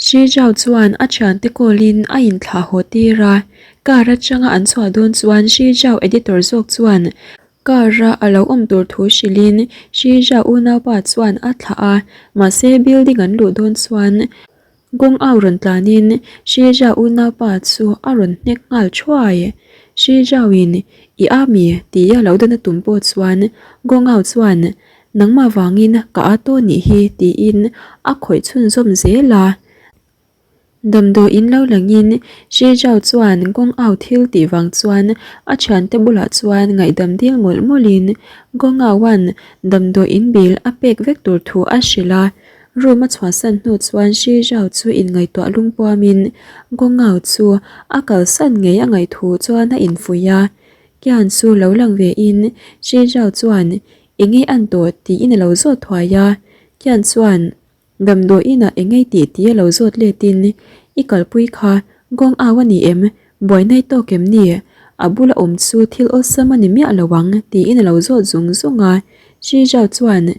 Shi Zhao chuan a thiante call in a inthlah haw tir a, car atanga an chhuah dawn chuan Shi Zhao editor zawk chuan car a a lo awm tur thu hrilhin Shi Zhao unaupa chuan a thlah a, mahse building an luh dawn chuan Gong Ao rawn tlanin Shi Zhao unaupa chu a rawn hnek nghal thuai. Shi Zhao in I a mi? tia lo dan a tum pawh chuan Gong Ao chuan Nangmah vangin ka a tawh nih hi tiin a khawih chhunzawm zel a. Damdawiin lo langin Shi Zhao chuan Gong Ao thil tih vang chuan a thiante bulah chuan ngaihdam dil mawlh mawlhin Gong Ao-a'n damdawiin bill a pek vek tur thu a hrilh a. Room a chhuahsan hnu chuan Shi Zhao chu inngaihtuah lungpuamin Gong Ao chu a kalsan ngei a ngaih thu chuan a infuih a. Kian chu lo lang ve in Shi Zhao chuan Engei an tawh tiin a lo zawt thuai a, Kian chuan damdawiinah engei tih tih a lo zawt letin I kalpui kha Gong Au a ni em? Buaina i tawk em ni? A bula awm chu thil awlsam a ni miah lo ang tiin a lo zawt zung zung a, Shi Zhao chuan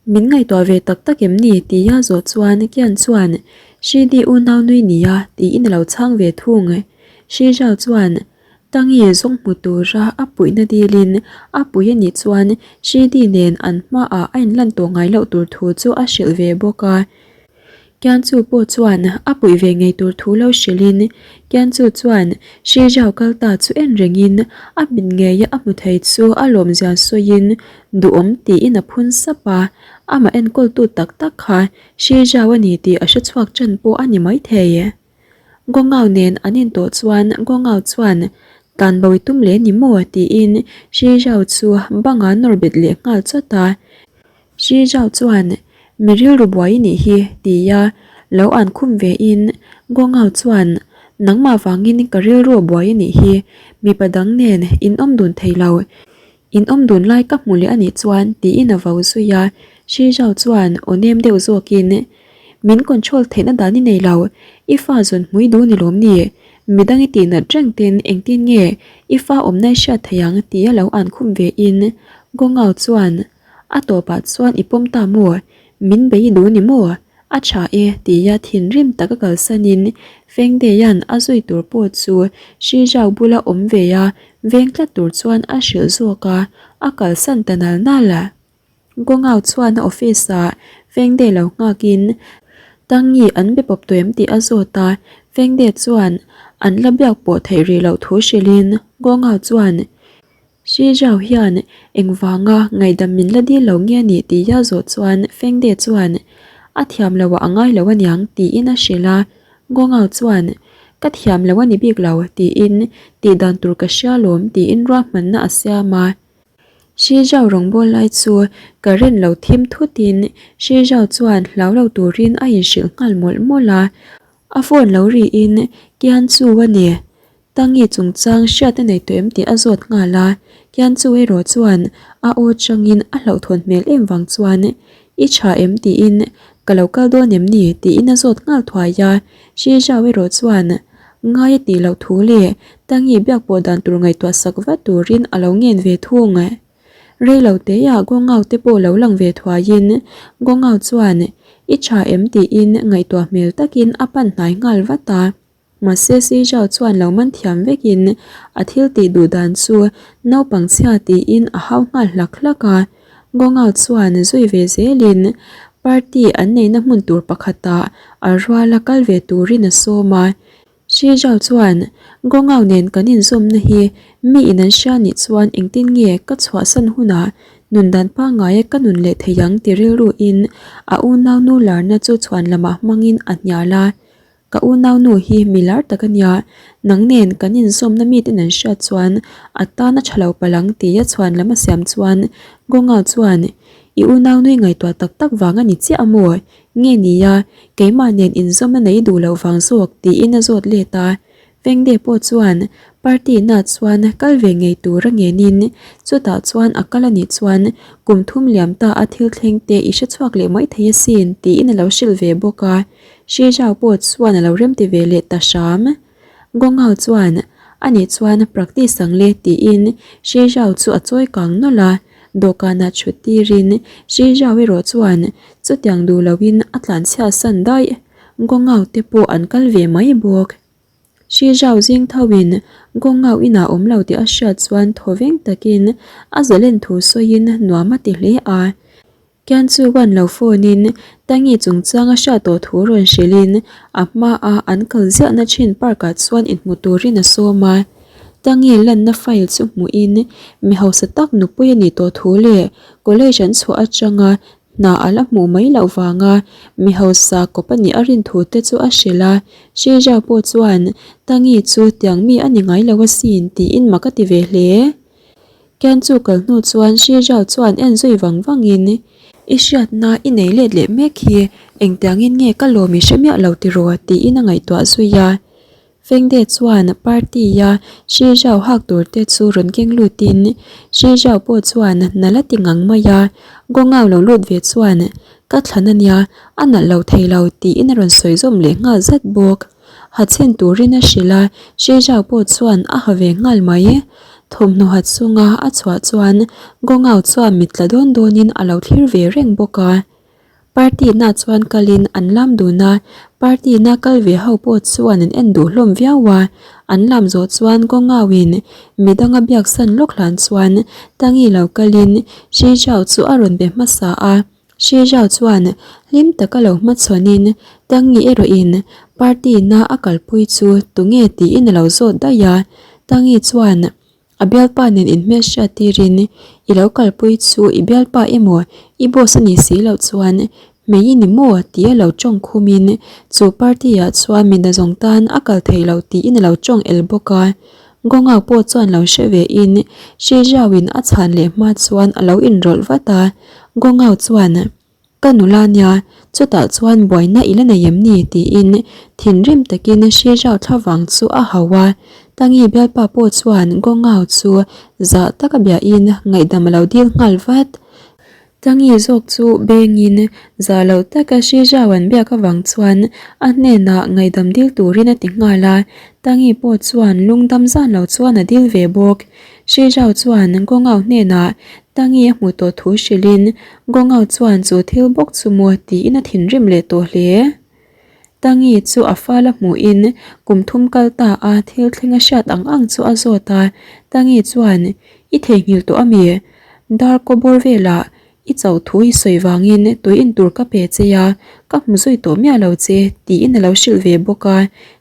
Min ngaihtuah ve tak tak em ni? tia zawh chuan Kian chuan Shi Di unau nui nia tiin a lo chhang ve thung. Shi Zhao chuan Tangi zawng hmu tura a puihna dilin a pui a nih chuan Shidi nen an hmaah a inlan tawh ngai loh tur thu chu a hrilh ve bawk a. Kianchu pawh chuan a puih ve ngei tur thu lo hrilhin Kianchu chuan Shi Zhao kal ta chu en rengin a mit ngeia a hmu thei chu a lawmzia sawiin duhawm tiin a phun sap a, amah enkawltu tak tak kha Shi Zhao a ni tih a hrechhuak ṭan pawh a ni maithei. Gongao nen an intawh chuan Gongao chuan tan bo i tum leh ni maw tiin Shi Zhao chu banga nawr bet leh nghal chawt a. Shi Zhao chuan mi rilru buai i nih hi tia lo an khum ve in Gongao chuan nangmah vangin ka rilru a buai i nih hi mipa dang nen in awm dun thei lo in awm dun lai ka hmu leh a nih chuan tiin a vo zui a. Shi Zhao chuan aw nem deuh zawkin Min control theihna dan i nei lo, i fa zawn hmui duh ni lawm ni? Midang i tihnat reng ten engtin nge i fa awmna i hriat theih ang tia lo an khum ve in Gongao chuan a tawpah chuan i pawm ta maw? Min bei i duh ni maw? A tha e tia thinrim taka kalsanin Fengdeian a zui tur pawh chu Shi Zhao bula awm ve a veng tlat tur chuan a hrilh zawk a, a kalsan ta nal nal a. Gongao chuan a office ah Fengde lo nghakin Tangi an be pawp tawh em tih a zawt a, Fengde chuan an la biak pawh theih rih loh thu hrilhin Gongao chuan Shi Zhao hian engvanga ngaihdam min la dil lo nge ni tih a zawh chuan Fengde chuan a thiam loh ah a ngai lo aniang tiin a hrilh a, Gongao chuan ka thiam lo a ni bik lo tiin tih dan tur ka hria lawm tiin ruahmanna a siam a. Shi Zhao rawngbâwl lai chu current lo thim thutin Shi Zhao chuan hlau lo turin a inhrilh nghal mawlh mawlh a. A phone lo riin Kian Chu a ni. Tangi chungchang hriat a nei tawh em tih a zawt nghal a. Kian Chu erawh chuan a aw changin a hlauhthawn hmel em vang chuan I tha em tiin ka lo kal dawn em ni tiin a zawt nghal thuai a. Shi Zhao erawh chuan Ngai a tih loh thu leh Tangi biak pawh dan tur ngaihtuah sak vat turin a lo ngen ve thung. Rei lo teah Gongao te pawh lo lang ve thuaiin Gongao chuan I tha em tiin ngaihtuah hmel takin a pan hnai nghal vat a. Mahse Sijao chuan lo man thiam vekin a thil tih duh dan chu naupang chhia tiin a hau nghal hlak hlak a. Gongao chuan zui ve zelin party an neihna hmun tur pakhatah a ruala kal ve turin a sawm a. Shi Zhao chuan, Gongao nen kan inzawmna hi mi in an hria nih chuan engtin nge ka chhuahsan hunah nun dan pangngaia ka nun leh thei ang ti rilruin a unau nu larna chu chhuan lamah hmangin a hnial a. Ka unaunu hi mi lar tak a nia, nang nen kan inzawmna miten an hriat chuan a tan a tha lo palh ang tia chhuan lam a siam chuan Gongao chuan I unaunui ngaihtuah tak tak vang a ni chiah a maw? Nge nia, keimah nen inzawmna nei duh loh vang zawk tiin a zawt let a. Fengde pawh chuan party na chuan kal ve ngei tur a ngenin chutah chuan a kal a nih chuan kum thum liam ta a thil thleng te i hre chhuak leh mai thei asin tiin a lo hrilh ve bawk a. Shi Zhao pawh chuan a lo remti ve leh ta hram. Gongao chuan, Ani chuan practice ang le tiin Shi Zhao chu a chawi kang nawlh a, dawhkanah chhut tirin Shi Zhao erawh chuan chutiang duh loin a tlanchhiat san daih. Gongau te pawh an kal ve mai bawk. Shi Zhao zing tho in Gongau inah awm lo tih a hriat chuan thawveng takin a zalen thu sawiin nuam a ti hle a. Kian chu wan lo phone in Tangi chungchang a hriat tawh thu rawn hrilh in a hma a an kal ziahna thin park ah chuan inhmu turin a sawm a. Tangi lanna file chu hmuh in mi hausa tak nupui a nih tawh thu leh college an chhuah atanga hna a la hmuh mai loh vanga mi hausa kawp a nih a rin thu te chu a hrilh a. Shija pawh chuan Tangi chu tiang mi a ni ngai lo asin tiin mak a ti ve hle. Ken chu kal hnu chuan Shi Zhao chuan en zui vang vangin, I hriatna i nei let leh mek hi engtiangin nge ka lawm i hre miah lo tiraw? tiin a ngaihtuah zui a. Feng De chuan party-a Shi Zhao hak tur te chu rawn keng lutin Shi Zhao pawh chuan na la ti ngang mai a, Gongao lo lut ve chuan, Ka thlan a nia, a nalh lo thei lo tiin a rawn sawi zawm leh nghal zat bawk. Ha chhin turin a hrilh a, Shezhao pawh chuan a ha ve nghal mai. Thawmhnaw hat chunga a chhuah chuan Gongao chuan mit tla dawn dawnin a lo thlir ve reng bawk a. Party na chuan kalin an lam dun a, party na kal ve ho pawh chuan an en duh hlawm viau a. An lam zawh chuan Gongao in midanga biak san lawk hlan chuan Tangi lo kalin Shezhao chu a rawn be hmasa a. Shezhao chuan hlim taka lo hmachhawnin Tangi erawhin party na a kalpui chu tunge tiin a lo zawt daih a. Tangi chuan a bialpa nen inhmelhriat tirin I lo kalpui chu i bialpa emaw i boss a nih si loh chuan hmei i ni maw tia lo tawng khumin chu party ah chuan mi nazawng tan a kal thei lo tiin a lo tawng el bawk a. Gongao pawh chuan lo hre ve in Shizhao in a chhan leh hma chuan a lo inrawlh vat a. Gongao chuan, Ka nula nia, chutah chuan buaina i la nei em ni? tiin thinrim takin Shizhao thlavang chu a hau a. Tangi bialpa pawh chuan Gongao chu zah taka biahin ngaihdam a lo dil nghal vat. Tangi zawk chu bengin za lo taka Shizhao an biak avang chuan a hnenah ngaihdam dil turin a ti nghal a, Tangi pawh chuan lungdam zan lo chuan a dil ve bawk. Shizhao chuan Gongao hnenah Tangi a hmuh tawh thu hrilhin Gongao chuan chu thil bawk chu maw tiin a thinrim leh tawh hle. Tangi chu a fal a hmuhin kum thum kal ta a thil thleng a hriat ang ang chu a zawt a, Tangi chuan I theihnghilh tawh ami? Dar kaw bawr velah i chauh thu i sawi vangin tui in tur ka pe che a, ka hmu zui tawh miah lo che tiin a lo hrilh ve bawk a,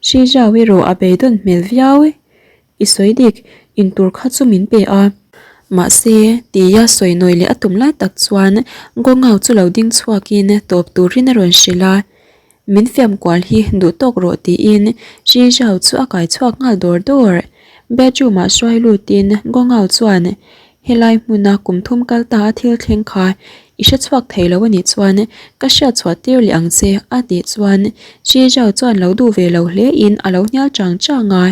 Shi Zhao erawh a beidawn hmel viau. I sawi dik, in tur kha chu min pe a. Mahse, tia sawi nawi leh a tum lai tak chuan Gongao chu lo ding chhuakin tawp turin a rawn hrilh a. Min fiam kual hi duh tawk rawh tiin Shi Zhao chu a kai chhuak nghal dawr dawr. Bedroom ah hruai lutin Gongao chuan helai hmuna kum thum kal ta a thil thleng kha i hre chhuak thei lo anih chuan ka hriat chhuah tir leh ang che a tih chuan Shi Zhao chuan lo duh ve lo hle in a lo hnial chang chang a.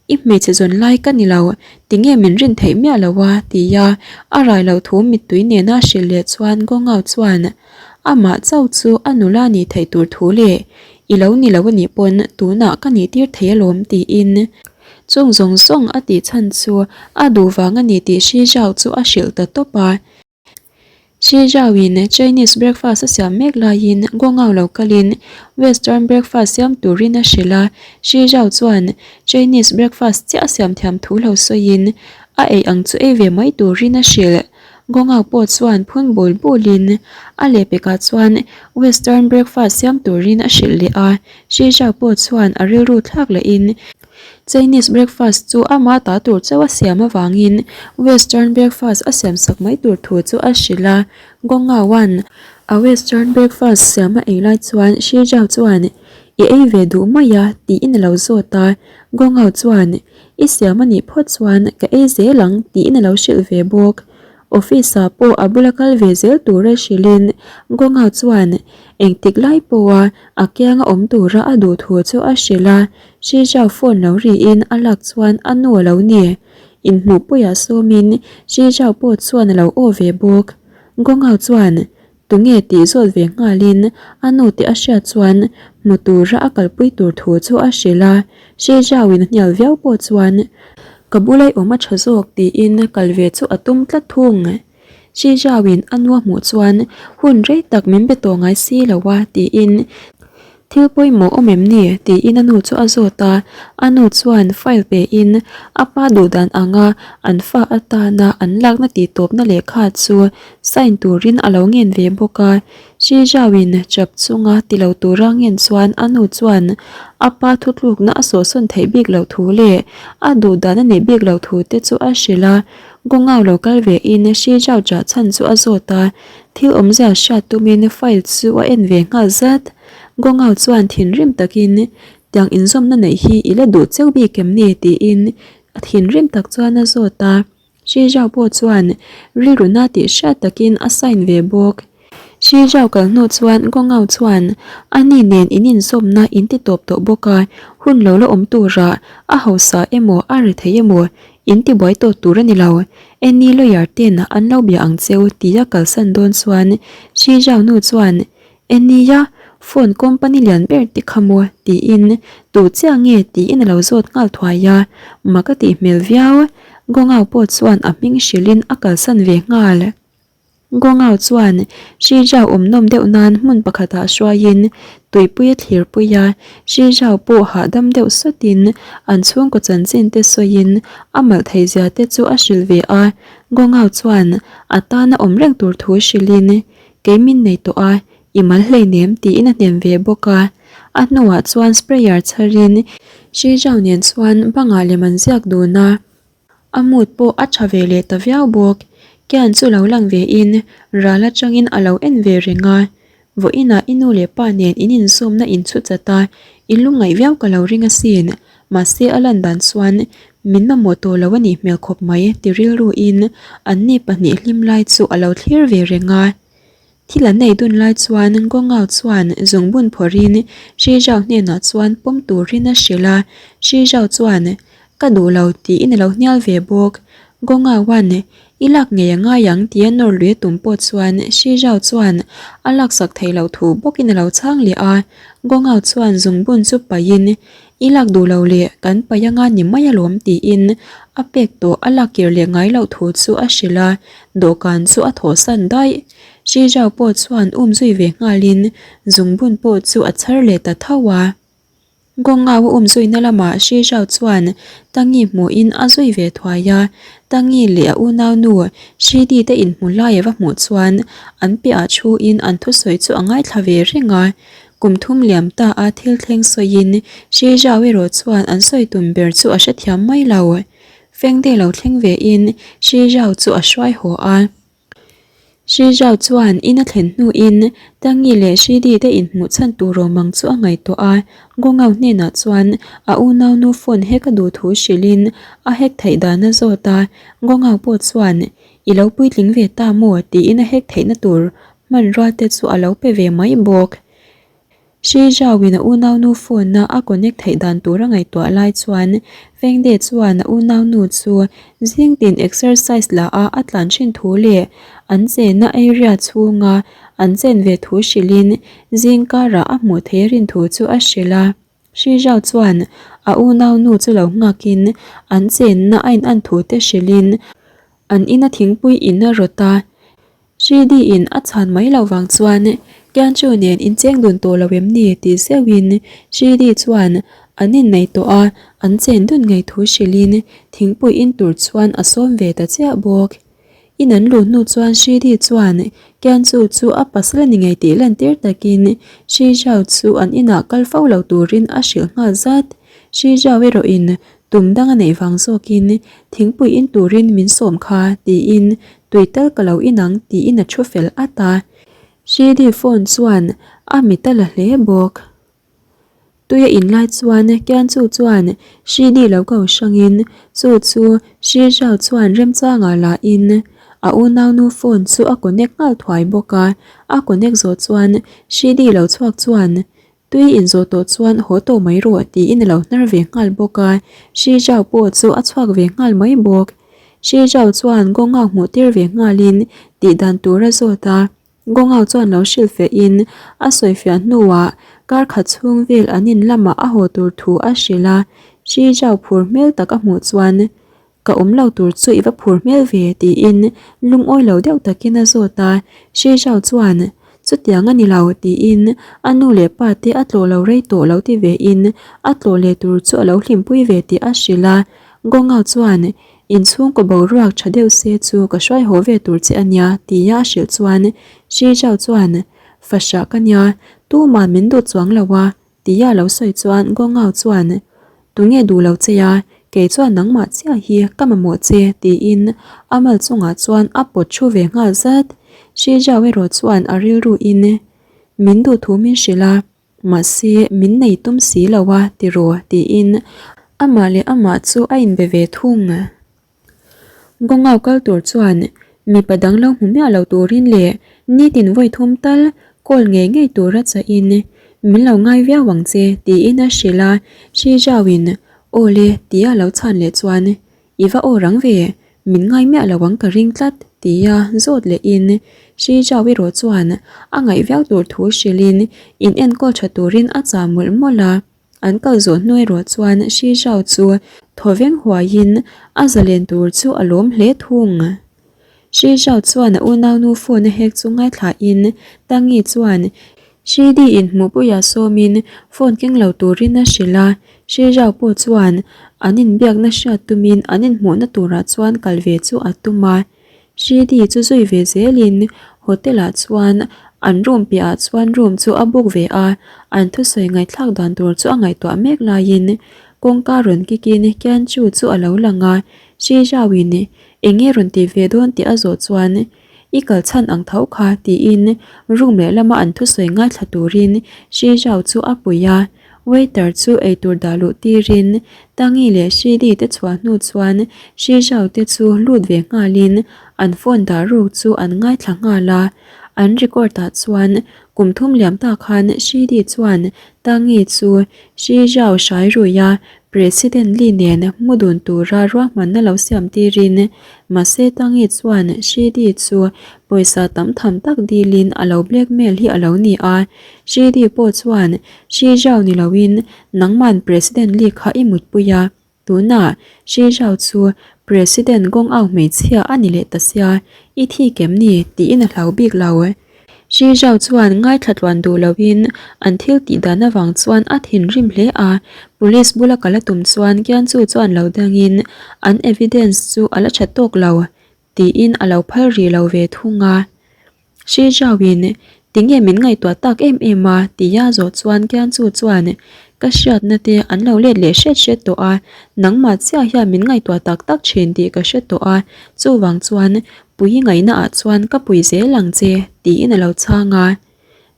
I hmeichhe zawn lai ka ni lo, tinge min rin theih miah lo a? ti a, a rai loh thu mittui nena a hrilh leh chuan Gongao chuan amah chauh chu a nula nih theih tur thu leh i lo ni lo anih pawn tunah ka nih tir thei alawm tiin chung zawng zawng a tih chhan chu a duh vang a ni tih Shi Zhao chu a hrilh ta tawp a. Shi Zhao-in Chinese breakfast a siam mek laiin Gongao lo kalin Western breakfast siam turin a hrilh a, Shi Zhao chuan Chinese breakfast chiah a siam thiam thu lo sawiin a ei ang chu ei ve mai turin a hrilh. Gongao pawh chuan phun bul bulin a lehpekah chuan Western breakfast siam turin a hrilh leh a, Shi Zhao pawh chuan a rilru thlak lehin Chinese breakfast chu ama ta tur chauh a siam avangin Western breakfast a siam sak mai tur thu chu a hrilh a. Gongao-a'n a Western breakfast siam a ei lai chuan Shi Zhao chuan, I ei ve duh mai a? tiin a lo zawt a. Gongao chuan, I siam a nih phawt chuan ka ei zel ang tiin a lo hrilh ve bawk. Office-ah pawh a bula kal ve zel tura hrilhin Gongao chuan engtik lai pawha a kianga awm tura a duh thu chu a hrilh a. Shi Zhao phone lo riin a lak chuan a nu a lo ni. Inhmuhpuiah sawmin Shi Zhao pawh chuan a lo aw ve bawk. Gongao chuan tunge tih zawt ve nghalin a nu tih a hriat chuan hmu tura a kalpui tur thu chu a hrilh a. Shi Zhao in a hnial viau pawh chuan ka bulai awm a tha zawk tiin kal ve chu a tum tlat thung. Shi Zhao in a nu a hmuh chuan hun rei tak min be tawh ngai si lo a tiin. Thil pawimawh awm em ni? tiin a nu chu a zawt a, a nu chuan file pein a pa duhdan anga an fa atana an lakna tihtawpna lehkha chu sign turin a lo ngen ve bawk a. Shi Zhao-in chap chunga ti lo tura ngen chuan a nu chuan a pa thutlukna a sawhsawn theih bik loh thu leh a duhdan a neih bik loh thu te chu a hrilh a. Gongao lo kal vein Shi Zhao chah chhan chu a zawt a, thil awmzia hriat tumin file chu a en ve nghal zat. Gongao chuan thinrim takin, Tiang inzawmna neih hi i la duh cheu bik em ni? tiin a thinrim tak chuan a zawt a. Shi Zhao pawh chuan rilru na tih hriat takin a sign ve bawk. Shi Zhao kal hnu chuan Gongao chuan a ni nen in inzawmna in ti tawp tawh bawk a, hun lo la awm turah a hausa emaw a ri thei emaw in ti buai tawh tur a ni lo. Annie lawyer ten an lo bia ang cheu tia kalsan dawn chuan Shi Zhao nu chuan Enia, phone company lian ber te kha maw? tiin tu chiah nge tiin a lo zawt nghal thuai a, mak a tih hmel viau. Gongao pawh chuan a hming hrilhin a kalsan ve nghal. Gongao chuan Shizhao awm nawm deuh nan hmun pakhatah hruaiin tuipui a thlirpui a, Shizhao pawh hahdam deuh sawtin an chhungkaw chanchin te sawiin a malh theihzia te chu a hrilh ve a. Gongao chuan a tana awm reng tur thu hrilhin Kei min nei tawh a, i mal hleinem tiin a hnem ve bawk a. A hnuah chuan sprayer chharin Shizhao nen chuan bangah lem an ziak dun a. A mood pawh a tha ve leh ta viau bawk. Kian chu lo lang ve in ral atangin a lo en ve reng a. Vawiinah i nu leh pa nen in inzawmna in chhu chat a, i lungngaih viau ka lo ring asin. Mahse a lan dan chuan min mamawh tawh lo a nih hmel khawp mai ti rilru in anni pahnih hlim lai chu a lo thlir ve reng a. Thil an nei dun lai chuan Gongao chuan zungbun phawrh in Shi Zhao hnenah chuan pawm turin a hrilh a, Shi Zhao chuan ka duh lo tiin a lo hnial ve bawk. Gongao-a'n I lak ngei a ngai ang tia nawr lui a tum pawh chuan Shi Zhao chuan a laksak theih loh thu bawkin a lo chhang leh a, Gongao chuan zungbun chu paih in I lak duh lo leh kan paih anga ni mai alawm tiin a pek tawh a lak kir leh ngai loh thu chu a hrilh a, dawhkan chu a thawhsan daih. Shi Zhao pawh chuan um zui ve nghalin zungbun pawh chu a chhar leh ta tho a. Gongao a um zuina lamah Shi Zhao chuan Tangi hmuhin a zui ve thuai a, Tangi leh a unaunu Shi Di te inhmu lai a va hmuh chuan an piahah thuin an thusawi chu a ngaithla ve reng a. Kum thum liam ta a thil thleng sawiin Shi Zhao erawh chuan an sawi tum ber chu a hrethiam mai lo. Fengde lo thleng ve in Shi Zhao chu a hruai haw a. Shi Zhao chuan in a thlen hnuin Tangi leh Shi Di te inhmuh chhan tur rawmang chu a ngaihtuah a, Gongao hnenah chuan a unaunu phone hack a duh thu hrilhin a hack theih dan a zawt a, Gongao pawh chuan I lo puitling ve ta maw? tiin a hack theihna tur hmanrua te chu a lo pe ve mai bawk. Shi Zhao-in a unaunu phone-a a connect theih dan tur a ngaihtuah lai chuan Feng De chuan a unaunu chu zing tin exercise la a a tlan thin thu leh an chenna area chhunga an chen ve thu hrilhin zing karah a hmuh theih a rin thu chu a hrilh a. Shi Zhao chuan a unaunu chu lo nghakin an chenna a in an thu te hrilhin an ina thingpui in a rawt a. Shidi in a chhan mai loh vang chuan Kianchu nen in cheng dun tawh lo em ni tih zeuhin Shidi chuan an inneih tawh a, an chen dun ngei thu hrilhin thingpui in tur chuan a sawm ve ta chiah bawk. In an luh hnu chuan Shidi chuan Kianchu chu a pasal a ni ngei tih lantir takin Shi Zhao chu an inah kal fo lo turin a hrilh nghal zat. Shi Zhao erawhin Tum dang a neih vang zawkin thingpui in turin min sawm kha tiin tui tal ka lo in ang tiin a thu fel at a. Shidi phone chuan a mit a la hle bawk. Tui a in lai chuan Kianchu chuan Shidi lo ko hrangin chu chu Shi Zhao chuan remchangah la in a unaunu phone chu a connect nghal thuai bawk a. A connect zawh chuan Shidi lo chhuak chuan Tui inzawh tawh chuan haw tawh mai rawh tiin a lo hnar ve nghal bawk a, Shi Zhao pawh chu a chhuak ve nghal mai bawk. Shi Zhao chuan Gongao hmuh tir ve nghalin tih dan tur a zawt a, Gongao chuan lo hrilh feh in a sawifiah hnuah kar khat chhung vel an in lamah a haw tur thu a hrilh a, Shi Zhao phur hmel tak a hmuh chuan Ka awm lo tur chu i va phur hmel ve tiin lungawi lo deuh takin a zawt a, Shi Zhao chuan. Chutiang a ni lo, tiin a nu leh pa te a tlawh lo rei tawh lo ti ve in a tlawh leh tur chu a lo hlimpui ve tih a hrilh a. Gongao chuan, Inchhungkaw boruak tha deuh se chu ka hruai haw ve tur che a nia, tia a hrilh chuan Shi Zhao chuan, Fahrah ka nia, tuman min duh chuang lo a, Tia lo sawi chuan Gongao chuan, Tunge duh lo che a, kei chuan nangmah chiah hi ka mamawh che, tiin a mal chungah chuan a pawt thu ve nghal zat. Shi Zhao erawh chuan a rilruin, Min duh thu min hrilh a, mahse min nei tum si lo a, ti rawh, tiin amah leh amah chu a inbe ve thung. Gongao kal tur chuan mipa dang lo hmu miah lo turin leh nitin vawi thum tal call ngei ngei tura chahin min lo ngai viau ang che tiin a hrilh a, Shi Zhao-in aw le tia lo chhan leh chuan i va aw rang ve, min ngai miah lo ang ka ring tlat tia zawt lehin Shi Zhao erawh chuan a ngaih viau tur thu hrilhin in enkawl tha turin a chah mawlh mawlh a. An kal zawh hnu erawh chuan Shi Zhao chu thawveng huaiin a zalen tur chu a lawm hle thung. Shi Zhao chuan a unaunu phone a hek chu ngaithlain Tangi chuan Shi Di inhmuhpuia sawmin phone keng lo turin a hrilh a, Shi Zhao pawh chuan an inbiakna hriat tumin an inhmuhna turah chuan kal ve chu a tum a. Shidi chu zui ve zelin hotel ah chuan an room piah ah chuan room chu a book ve a, an thusawi ngaihthlak dan tur chu a ngaihtuah mek laiin kawngka rawn kick in Kianchu chu a lo lang a, Shi Zhao in eng nge rawn tih ve dawn tih a zawh chuan I kal chhan ang tho kha tiin room lehlam a an thusawi ngaithla turin Shi Zhao chu a pui a. Waiter chu eitur dah luh tirin Tangi leh Shidi te chhuah hnu chuan Shi Zhao te chu lut ve nghalin an phone dah ruk chu an ngaithla nghal a. An record ah chuan kum thum liam ta khan Shidi chuan Tangi chu Shi Zhao hrai rui a President Li nen mu dun tura ruahmanna lo siam tirin mahse Tangi chuan Shidi chu pawisa tam tham tak dilin a lo blackmail hi a lo ni a. Shidi pawh chuan Shi Zhao ni loin nangman President Li kha i mutpui a, tunah Shi Zhao chu President Gong Ao hmeichhia a ni leh ta sia, i thi kem ni tiin a hlau bik lo. Shi Zhao chuan ngaithla tluan duh loin an thil tih dan avang chuan a thinrim hle a, police bula kal a tum chuan Kianchu chuan lo dangin an evidence chu a la tha tawk lo tiin a lo phal rih lo ve thung a. Shi Zhao-in, Tinge min ngaihtuah tak em em a? tia zawh chuan Kianchu chuan, Ka hriatna te an lo let leh hret hret tawh a, nangmah chiah hian min ngaihtuah tak tak thin tih ka hre tawh a, chuvang chuan pui ngaihna ah chuan ka pui zel ang che, tiin a lo chhang a.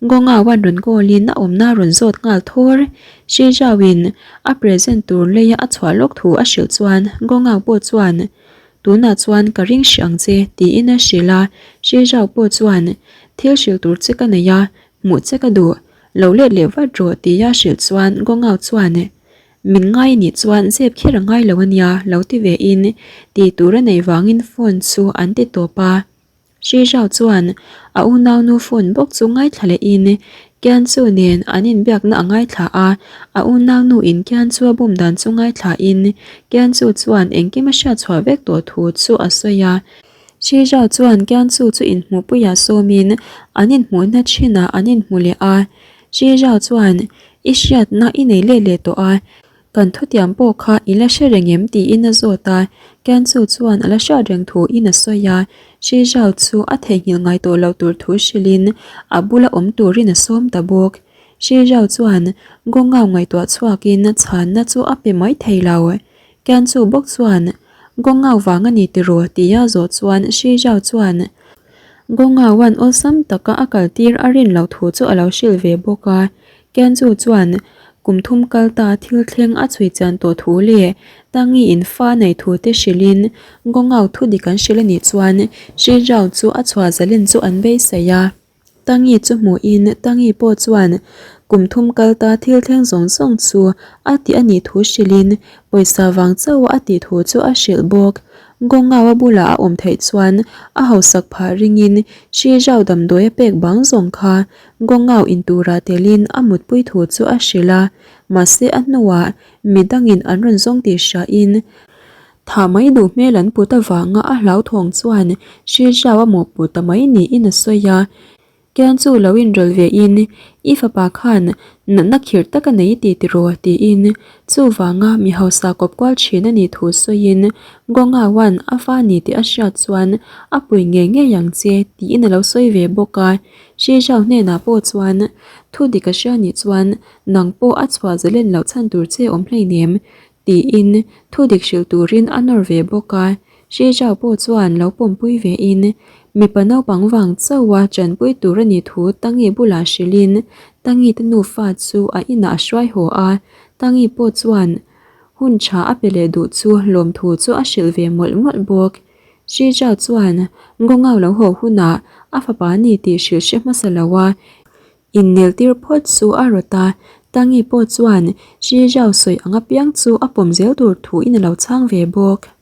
Gonga wan rawn call-in a awmna rawn zawt nghal thawr. Shi Zhao-in a present tur leia a chhuah lawk thu a hrilh chuan Gonga pawh chuan, Tunah chuan ka ring hrih ang che, tiin a hrilh a. Shi Zhao pawh chuan, Thil hrilh tur che ka nei a, hmuh che ka duh. Lo let leh vat rawh, tia a hrilh chuan Gongao chuan, Min ngai anih chuan zep kher a ngai lo ania, lo ti ve in, tih tur a neih vangin phone chu an ti tawp a. Shi Zhao chuan a unaunu phone bawk chu ngaithla lehin Kianchu nen an inbiakna a ngaithla a, a unaunu in Kianchu a bum dan chu ngaithlain Kianchu chuan engkim a hriatchhuah vek tawh thu chu a sawi a. Shi Zhao chuan Kianchu chu inhmuhpuiah sawmin an inhmuhna thinah an inhmu leh a. Shi Zhao chuan, I hriatna i nei let leh tawh a, Kan thutiam pawh kha i la hre reng em tiin a zawt a, Kianchu chuan a la hriat reng thu in a sawi a, Shi Zhao chu a theihnghilh ngai tawh loh tur thu hrilhin a bula awm turin a sawm ta bawk. Shi Zhao chuan Gongao ngaihtuah chhuakin chhanna chu a pe mai thei lo. Kianchu bawk chuan Gongao vang a ni tiraw tia zawh chuan Shi Zhao chuan Gongaoan awlsam taka a kaltir a rin loh thu chu a lo hrilh ve bawk a, Kianchu chuan kum thum kal ta thil thleng a chhui chian tawh thu leh Tangi in fa nei thu te hrilhin Gongao thu dik an hrilh a nih chuan Shi Zhao chu a chhuah zalen chu an beisei a. Tangi chu hmuhin Tangi pawh chuan kum thum kal ta thil thleng zawng zawng chu a tih a nih thu hrilhin pawisa vang chauh a tih thu chu a hrilh bawk. Gongao a bulah a awm theih chuan a hausak phah ringin Shi Zhao damdawi a pek bang zawng kha Gongao in turah telin a mutpui thu chu a hrilh a, mahse a hnuah mi dangin an rawn zawng tih hriain thah mai duh hmel an put avanga a hlauthawng chuan Shi Zhao a mawhput ta mai niin a sawi a. Kian chu lo inrawlh ve in, I fapa khan natna khirh tak a nei i ti tiraw? tiin chuvanga mi hausa kawp kual thin a nih thu sawiin Gongawan a fa ni tih a hriat chuan a pui ngei ngei ang che tiin a lo sawi ve bawk a. Shi Zhao hnenah pawh chuan thu dik a hria nih chuan nang pawh a chhuah zalen loh chhan tur che awm hleinem tiin thu dik hrilh turin a nawr ve bawk a. Shi Zhao pawh chuan lo pawmpui ve in mipa naupang vang chauha chanpui tur a nih thu Tangi bulah hrilhin Tangi te nufa chu a inah a hruai haw a, Tangi pawh chuan hun tha a pe leh duh chu lawmthu chu a hrilh ve mawlh mawlh bawk. Shi Zhao chuan Gongao lo haw hunah a fapa ni tih hrilh hre hmasa lo a, Innel tir phawt chu a rawt a, Tangi pawh chuan Shi Zhao sawi ang apiang chu a pawm zel tur thu in a lo chhang ve bawk.